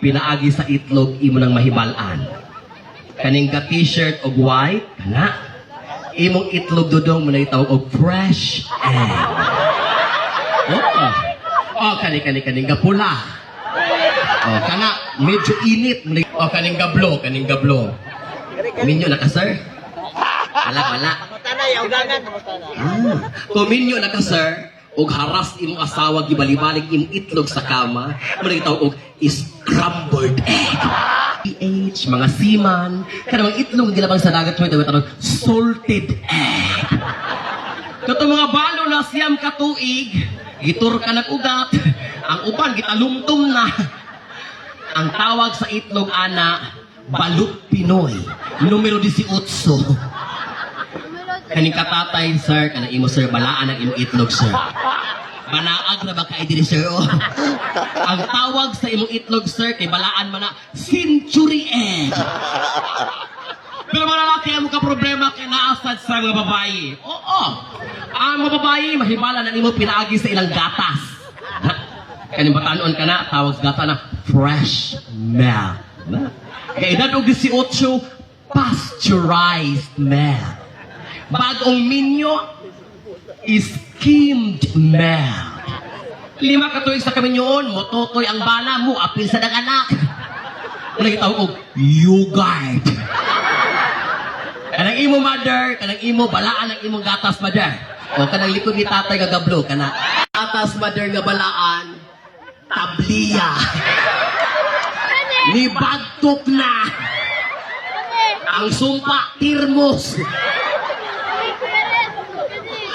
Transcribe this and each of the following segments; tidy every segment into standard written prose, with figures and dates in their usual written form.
Pinaagi sa itlog imo nang mahibal-an. Kaning ka T-shirt og white, kana. Imong itlog, dudong, mo na gitawag og fresh egg. Oh. Oh, kani kani kaning gapula. Oh, kana medyo init mo na. Oh, kaning gablo, kaning gablo. Minyo na ka, sir? Wala, wala. Tanay, ugangan. Ah, kung minyo na ka, sir, og haras imong asawa, gibalibalik imong itlog sa kama, mo na gitawag og scrambled egg. PH, mga seaman, kanang itlog nga gilabang sa dagat mo tawag salted egg. Kato mga balo na 9 ka tuig, gitur ka ng ugat, ang uban gitalumtum na. Ang tawag sa itlog ana, balut Pinoy, numero 18. Kaning katatay, sir, kanang imo, sir, balaan ang imong itlog, sir. Banaag na ba kay diri, sir? Oh. Ang tawag sa imong itlog, sir, kay balaan man na, century egg. Pero mga lalaki, ang ka problema kay naasad sa mga babae. Oo. Ang mga babae, mahibala na nimo pinaagi sa ilang gatas. Ha? Kaning batanon ka na, tawag sa gata na fresh milk. Na? Kay edad og 18, pasteurized milk. Bagong minyo, skimmed milk. 5 ka tuig sa kaminyoon, mototoy ang bana mo, apil sa dang anak. Wala gitawag og yogurt. Kanang imo, mother, kanang imo balaan ang imong gatas, mother. O kanang likod ni tatay nga gablo kana. Gatas, mother, nga balaan, tabliya. Ni bagtok na. Ang sumpa, tirmos.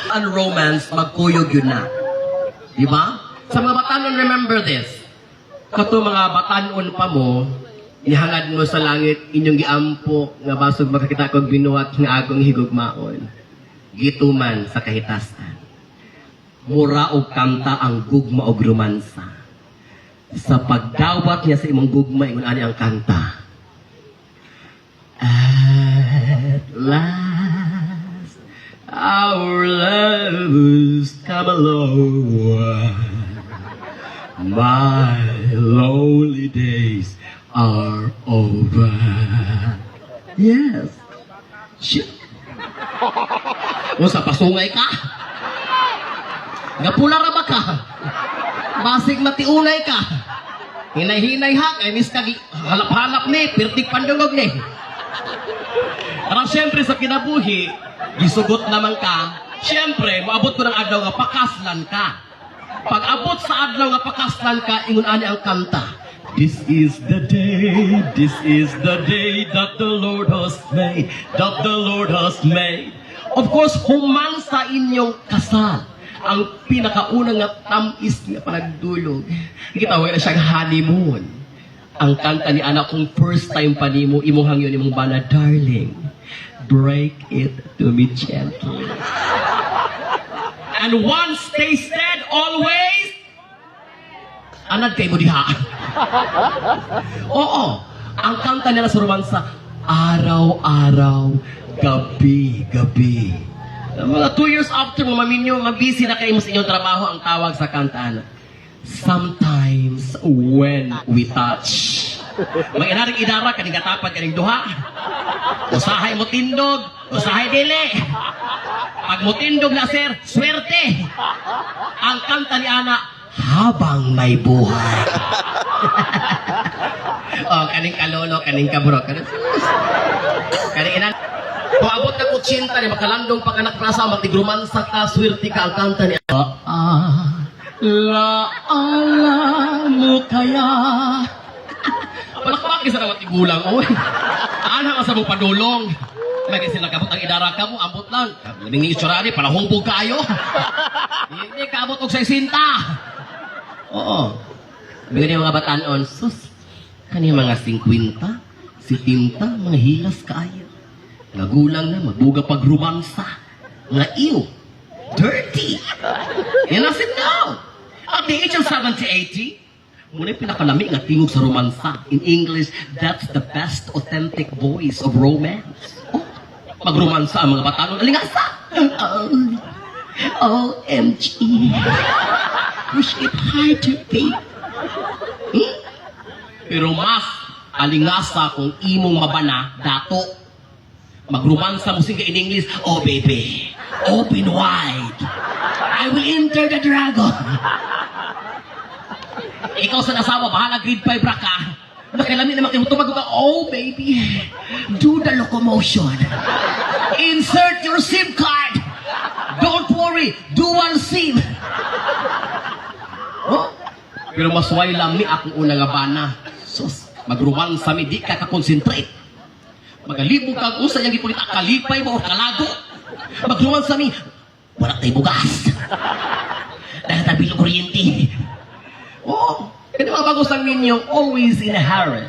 Ang romance, magkuyog yun na. Di ba? Sa mga batanon, remember this. Kato mga batanon pa mo, nihangad mo sa langit, inyong giampo, nga basog makakita kog binuhat nga akong higugmaon. Gituman sa kahitasan. Mura og kanta ang gugma og romansa. Sa pagdawat niya sa imong gugma, ingon ani ang kanta. At last, our love's come along. My lonely days are over. Yes. Shit. O sa pasungay ka? Gapula ra ba ka? Basig matiunay ka. Hinay-hinay ha, kay mis kag halap-halap ni, pirtik pandungog ni. Pero siyempre sa kinabuhi, gisugot naman ka, siyempre, moabot ko ng adlaw nga pakaslan ka. Pag abot sa adlaw nga pakaslan ka, ingon ani ang kanta. This is the day, this is the day that the Lord has made, that the Lord has made. Of course, human sa inyong kasal, ang pinakaunang nga tamis nga panagdulog. Gitawag na siyang honeymoon. Ang kanta ni anak kung first time pa nimo, imong hangyon imong bana, "Darling, break it to me gently." And once tasted, always anad kay mo diha. Oo. Ang kanta nila sa romansa, araw-araw, gabi-gabi. Mga 2 years after mo maminyo, mabisi na kayo sa inyong trabaho, ang tawag sa kanta, "Sometimes When We Touch." May inaring idara, kaning gatapad, kaning duha. Usahay mo tindog, usahay dili. Pag mo tindog na, sir, swerte. Ang kanta ni Ana, "Habang May Buhay." Oh, kaning kalolo, kaning kabro, kaning kaning ina. Kung abot ng 80 ni makalandong pa kanak prasa, matigrumansa ka, swerte ka, ang kanta ni Ah, la ala mo kaya. Palakpak isa na matigulang, oy. Ana ka sa mong padulong. Lagi sila kabot ang idara ka mo, ambot lang. Labing ni itsura ni, palahubog kayo. Hindi kaabot og 60. Oo. Bigyan niya mga batanon, sus, kani mga 50, 70, mga hilas kaayo. Nagulang na, magbuga pag romansa. Nga ew, dirty. Yan ang no. At the age of 70, 80, muna yung pinakalami nga tingog sa romansa. In English, that's the best authentic voice of romance. Oh, magromansa ang mga batanon. Alingasa! Oh, OMG. Push it harder, babe. Pero mas alingasa kung imong mabana, dato. Magrumansa mo sige in English, "Oh baby, open wide. I will enter the dragon." Ikaw sa asawa, bahala grade 5 ra ka. Nakalami naman kayo tumag ka, "Oh baby, do the locomotion. Insert your SIM card. Don't worry, dual SIM." Oh? Pero mas way lami akong una nga bana. Sus, magrumansa mi, di ka ka-concentrate. Magalibog kag usa yang gipulita, kalipay mo or kalago. Magrumansa mi, wala tay bugas. Dahil tabi ng kuryente. Oh, kani mga bagos lang ninyo, always in a hurry.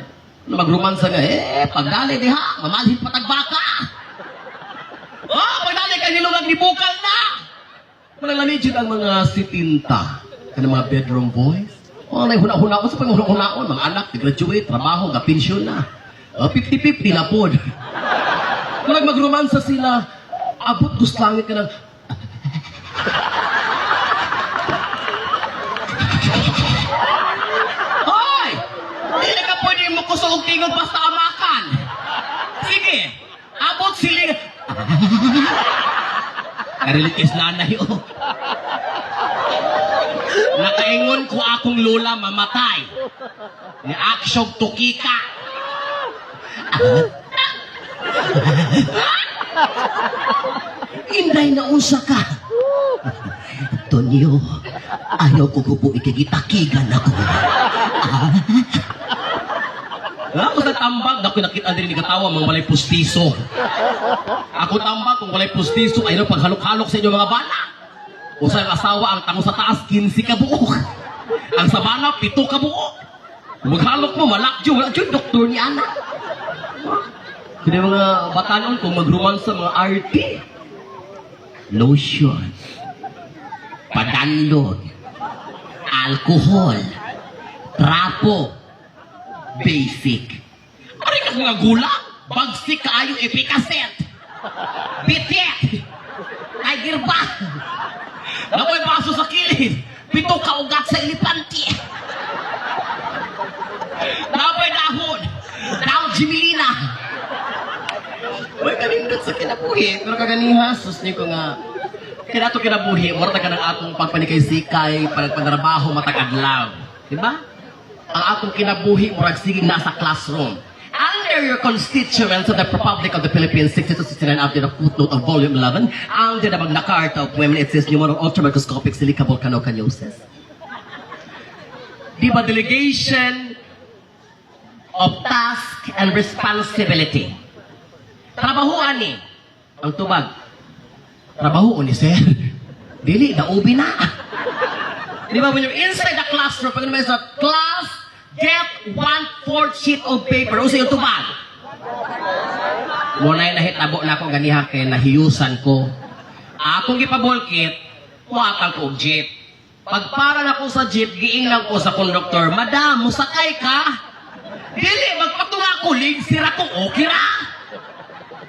Na magrumansa nga, eh, pagdali diha, mamalhin patagbaka. Oh, pagdali kay nilungag ni bukal na. Malalami jud ang mga sitinta. Kanang mga bedroom boys. Oh, nay huna-huna ko sa panghuna-hunaon, mga anak, graduate, trabaho, ga pensyon na. Oh, 50-50 na pod. Murag magrumansa sila, abot kus langit ka ng Hoy! Hindi na ka pwede mo kusog og tingog basta amakan. Sige, abot siling. Karelate kay nanay, oh. Nakaingon ko akong lola mamatay. Ni aksyog tukika. Inday na unsa ka. Tonyo, ayaw ko gubo ikigitakigan ako. Ah, ako sa tambag, naku nakita din ni katawa mga walay pustiso. Ako tambag kung walay pustiso, ay paghalok-halok sa inyo mga bana. Usa ang asawa ang tango sa taas 15 ka buok. Ang sa bana 7 ka buok. Maghalok mo malakjo, wala jud doktor ni ana. Kini mga batanon kung magrumansa mga RT. Lotion. Padanlog. Alcohol. Trapo. Basic. Ari ka mga gula, bagsik kaayo epikaset. Bitit. Tiger ba? Nakoy baso sa kilid. Pito ka ugat sa elepante. Napoy dahon. Dahon Jimilina. May kanindot sa kinabuhi. Pero kaganiha, sus niyo ko nga, kinato kinabuhi, mura ta ka ng atong pagpanikay-sikay, panagpanrabaho, matag adlaw. Diba? Ang atong kinabuhi, murag sige nasa classroom. Under your constituents of the Republic of the Philippines, 6269 after the footnote of volume 11, under the Magna Carta of Women, it says numeral ultramicroscopic silica volcanoconiosis. Di ba delegation of task and responsibility? Trabahoan ni. Ang tubag. Trabaho ni sir. Dili, naubi na. Di ba when you're inside the classroom, pag naman sa class, get 1/4 sheet of paper. Usa yung tubag. Muna nahitabo na ako ganiha kay nahiyusan ko. Akong gipabulkit, muatang ko og jeep. Pagpara na ko sa jeep, giingnan ko sa konduktor, "Madam, musakay ka?" Dili, magpatunga ko, ligsir ako, okay ra.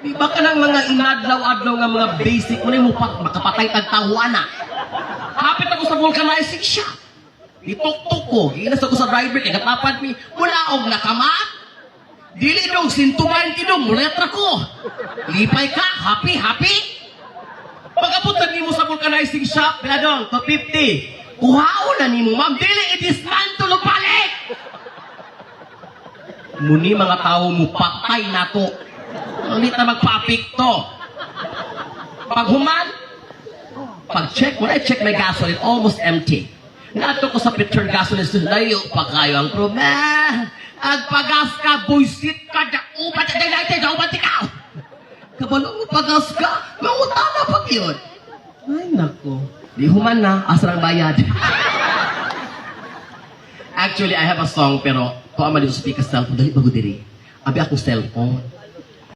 Di ba ka ng mga inadlaw-adlaw nga mga basic mo na mo makapatay tag tawa na. Hapit ako sa vulcanizing shop. Ituktok ko, giinas ako sa driver kay katapad mi, mulaog na kama. Dili dong sintumain tidong, muletra ko. Lipay ka, happy, happy. Pag-abot na nimo sa vulcanizing shop, pila dong, 250. Kuhaon na nimo, ma'am, dili i-dismantle og balik. Muni mga tao mo patay na to. Hindi ta magpa-apekto. Pag human, pag check, when I check my gasoline, almost empty. Nato ko sa petrol gasoline station, layo pa kayo ang crew. Man, agpagas ka, buisit ka, dauban, da, dauban, ikaw. Kabalo mo pagas ka, mangutana pag yun. Ay, nako. Di human na, asa ang bayad. Actually, I have a song, pero kuha man dito sa speaker cellphone, dali bago diri. Abi akong cellphone.